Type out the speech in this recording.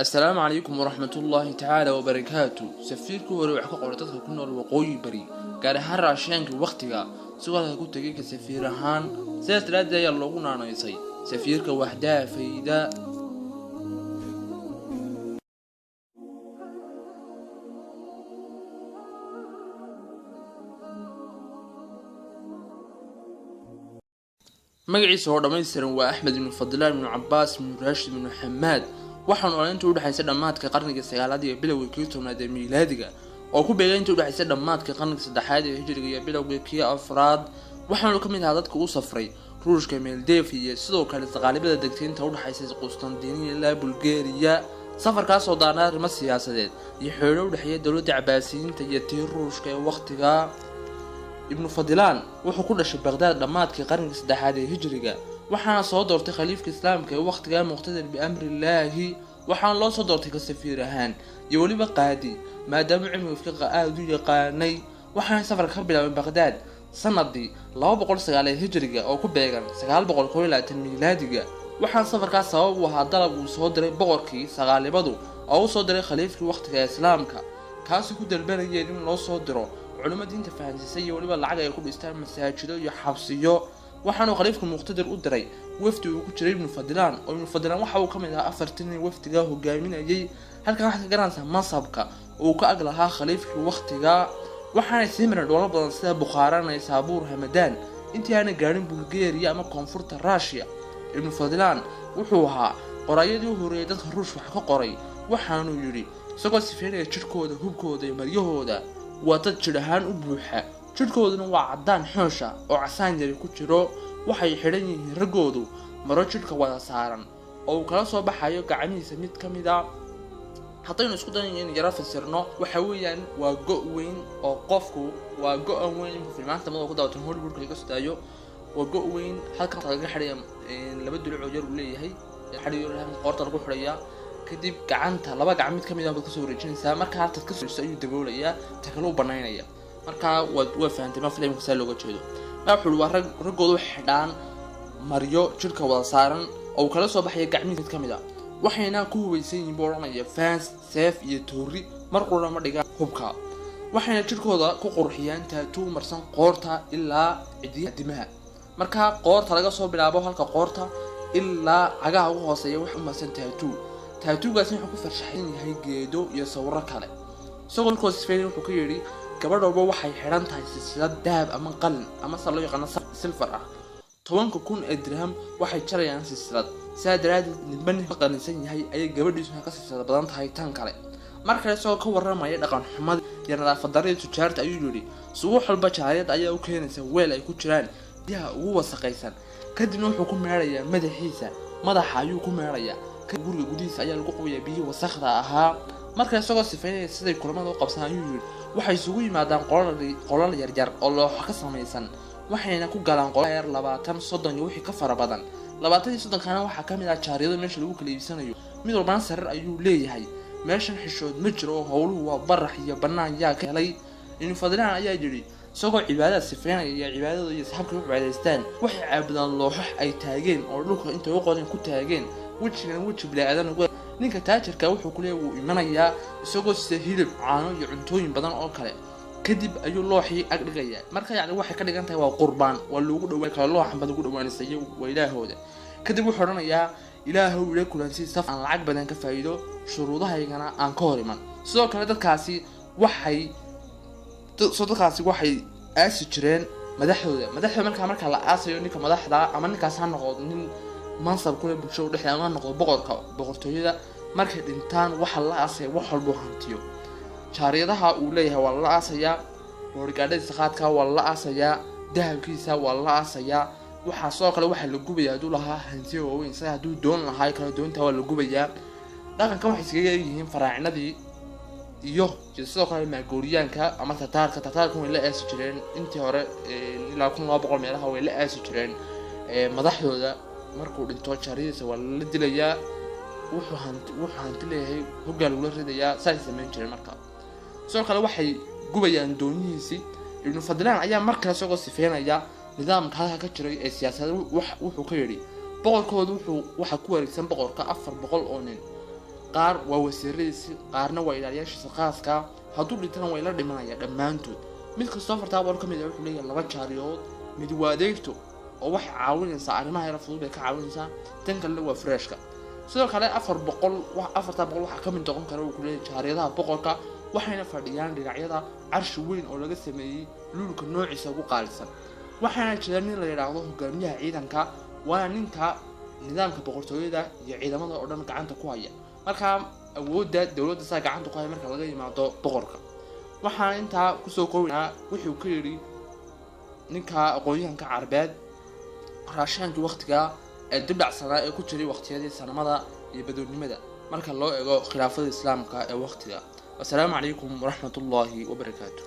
Assalaamu calaykum waraxmatullaahi tacaala wabarakaatu. Safiirkii hore wax ka qoray dadka ku nool waqooyi bari, gaar ahaan raasheenka wakhtiga isagoo halka ku tegay ka safiir ahaan, sidaas daraaddeed ayaa loogu naanaysay safiirka waxdaafayda. Magaciisa oo dhammaystiran waa Axmed ibnu Fadlaan ibnu Cabaas ibnu Raashid ibnu Xamaad. Waxaanu olay inta udhexaysa dhammaadka qarniga sagaalaad iyo bilowga kii tobnaad ee miilaadiga, oo ku beegay inta udhexaysa dhammaadka qarniga saddexaad ee hijriga iyo bilowga kii afraad. Waxaanu ka mid ahaa dadka u safray Ruushka, Meldefi iyo sidoo kale saqaalibada degtay inta udhexaysa Qustandiniya ilaa Bulgariya. Safarkaasoo daarnaa arrimo siyaasadeed iyo xeedho udhexeeya dowladda Cabaasiyiinta iyo tii Ruushka ee wakhtiga. Ibnu Fadilaan wuxuu ku dhashay Baqhdaad dhammaadkii qarniga saddexaad ee hijriga, waxaana soo doortay khaliifka islaamka ee wakhtigaa Muqtadir biamrillaahi. Waxaana loo soo doortay ka safiir ahaan iyo weliba qaadi, maadaama cilmiga fiqiga aada u yaqaanay. Waxaana safarka ka bilaabay Baqhdaad sanadii 209 ee hijriga, oo ku beegan 921 miilaadiga. Waxaana safarkaas sabab u ahaa dalab uu soo diray boqorkii saqaalibadu oo u soo diray khaliifkii wakhtiga ee islaamka, kaasoo ku dalbanayeen in loo soo diro culimo diinta fahansiisay iyo weliba lacag ay ku dhistaan masaajido iyo xabsiyo. Waxaanuu khaliifka Muqtadir u diray wafdi uu ku jiray Ibnu Fadilaan, oo Ibnu Fadilaan waxa uu ka mid ahaa afartii nin wafdiga hogaaminayay. Halkan waxaad ka garanaysaa mansabka uu ka ag lahaa khaliifkii wakhtiga. Waxaanay sii mareen dhoolo badan sida Bukhaarana, Saabuur, Hamadaan, intii aanay gaadhin Bulgariya ama koonfurta Ruushiya. Ibnu Fadilaan wuxuu ahaa qoraayadii u horreeyay dadka Ruush wax ka qoray. Waxaanuu yidhi isagoo sifeynaya jidhkooda, hubkooda iyo maryahooda: waa dad jidh ahaan u buuxa, jidhkooduna waa caddaan xoosha oo casaan yari ku jiro. Waxay xidhan yihiin raggoodu maro jidhka wada saaran oo uu kala soo baxayo gacmihiisa mid ka mid a. Haddaynu isku daynayo in yaro fasirno, waxa weeyaan waa go' weyn oo qofku waa go-an weyn. Imka filmaanta madoo ku daawatan Hollywoodka laga soo daayo, waa go' weyn halkan lagaga xidhaya laba duluc oo yar uu leeyahay, xadhiyo qoorta lagu xidhayaa, kadib gacanta laba gacan mid kamid ah baad kasoo wareejinaysaa. Marka haltaad kasoo wareejiso ayuu daboolayaa, ta kale u banaynaya. Markaa waad waa fahantay ma filimka saa looga jeedo. Marka wuxuu waa rag raggoodu waxay xidhaan maryo jidhka wada saaran oo uu kala soo baxaya gacmihiisa mid kamid ah, waxayna ku hubaysan yihiin buu odhanaya fans, seef iyo toori, mar qura ma dhigaan hubka. Waxayna jidhkooda ku qurxiyaan taatuu marsan qoorta ilaa cidiyaha dimaha. Markaa qoorta laga soo bilaabo halka qoorta ilaa cagaha ugu hooseeya wax u marsan taatuu. Taatuugaasna wuxuu ku farshaxan yahay geedo iyo sawiro kale. Isagoo markoo sifeynay wuxuu ka yidhi: gabadh walba waxay xidhan tahay silsilad dahab ama qalin ama sa loo yaqaano silfar ah. 10,000 ee dirham waxay jarayaan silsilad, sidaa daraaddeed ninba nin ka qaninsan yahay ayay gabadhiisuna ka silsilad badan tahay tan kale. Mar kale isagoo ka warramaya dhaqan xumada iyo nadaafad darrida tujaarta ayuu yidhi: subax walba jaariyad ayaa u keenaysa weel ay ku jiraan biyaha ugu wasaqaysan, kadibna wuxuu ku meerayaa madaxiisa, madaxa ayuu ku meerayaa. Guriga gudihiisa ayaa lagu qubayaa biyihii wasakda ahaa. Marka isagoo sifaynaya siday kulamada u qabsan ayuu yidhi: waxay isugu yimaadaan qolal yaryar oo looxo ka samaysan, waxayna ku galaan qolal yar 20, 30 iyo wixii ka fara badan. 20 iyo 30kana waxaa ka mid ah jaariyado meesha lagu kala iibsanayo, mid walbana sariir ayuu leeyahay. Meeshan xishood ma jiro oo howluhu waa barax iyo bannaan yaa ka helay. Ibnu Fadlaan ayaa yidhi isagoo cibaadada sifaynaya iyo cibaadada iyo saxaabka u cibaadaystaan: waxay caabudaan looxox ay taageen oo dhulka intay u qodeen ku taageen, wejigan weji bilaa-aadan uga. Ninka taajirka wuxuu ku leeyahy wuu imanayaa isagoo sida hilib, caano iyo cuntooyin badan oo kale, kadib ayuu looxii ag dhigayaa. Marka yacni waxay ka dhigan tahay waa qurbaan, waa loogu dhawaan kala looxan baad ugu dhawaanaysa iyo waa ilaahooda. Kadib wuxuu odhanayaa: ilaahow ila kulansii saf aan lacag badan ka faa'iido, shuruudahaygana aan ka hor iman. Sidoo kale dadkaasi waxay aasi jireen madaxdooda. Madaxda markaa la aasayo ninka madaxda ama ninkaas ha noqdo nin mansab kule bulshada udhexda ama ha noqdo boqorka boqortooyada, markay dhintaan waxa la aasaya wax walbuu hantiyo. Jaariyadaha uu leeyahay waa lala aasayaa, boorgaadhadiisa qaadka waa lala aasayaa, dahabkiisa waa lala aasayaa. Waxaa sidoo kale waxaa la gubayaa hadduu lahaa hantiyo waaweyn, sida hadduu doon lahaa kala doonta waa la gubayaa. Dhaqankan waxay iskaga egyihiin faraacinadii iyo sidoo kale maagooriyaanka ama Tataarka. Tataarka way la aasi jireen intii hore ilaa 1200 meelaha way la aasi jireen madaxdooda. Markuu dhinto jaariyadiisa waa lala dilayaa, wuxuu hanti leeyahay hoggaa lagula ridayaa, saasay samayn jireen. Marka sidoo kale waxay gubayaan doonihiisii. Ibnu Fadlaan ayaa mar kale isagoo sifeynaya nidaamka halka ka jiray ee siyaasadda wuxuu ka yidhi: boqorkoodu wuxuu waxaa ku wareegsan boqorka 400 oo nin. Qaar waa wasiiradiisi, qaarna waa ilaaliyaashiisa khaaska. Hadduu dhintana way la dhimanaya dhammaantood. Mid kastoo 400 ka mid ah wuxuu leeyahay 2 jaariyood. Mid waa adeegto oo waxay caawinaysaa arrimaha yar fudud bay ka caawinaysaa, tan kalena waa freshka. Sidoo kale 400, 400 waxaa ka mid noqon kara uu ku leeyahay jaariyadaha boqorka, waxayna fadhiyaan dhinacyada carshi weyn oo laga sameeyey luulka noociisa ugu qaalisan. Waxaana jira nin la yidhaahdo hogaamiyaha ciidanka, waana ninka nidaamka boqortooyada iyo ciidamada oo dhan gacanta ku haya. Markaa awoodda dowladda saa gacanta ku haya marka laga yimaado boqorka. Waxaana intaa kusoo koobaynaa wuxuu ka yidhi ninka aqoon-yahanka Carbeed raashaankii waqtigaa ee dibdhacsanaa ee ku jiray waqtiyadii sanamada iyo badoonnimada marka loo eego khilaafada islaamka ee waqtiga. Wasalaamu calaykum waraxmatullaahi wabarakaatu.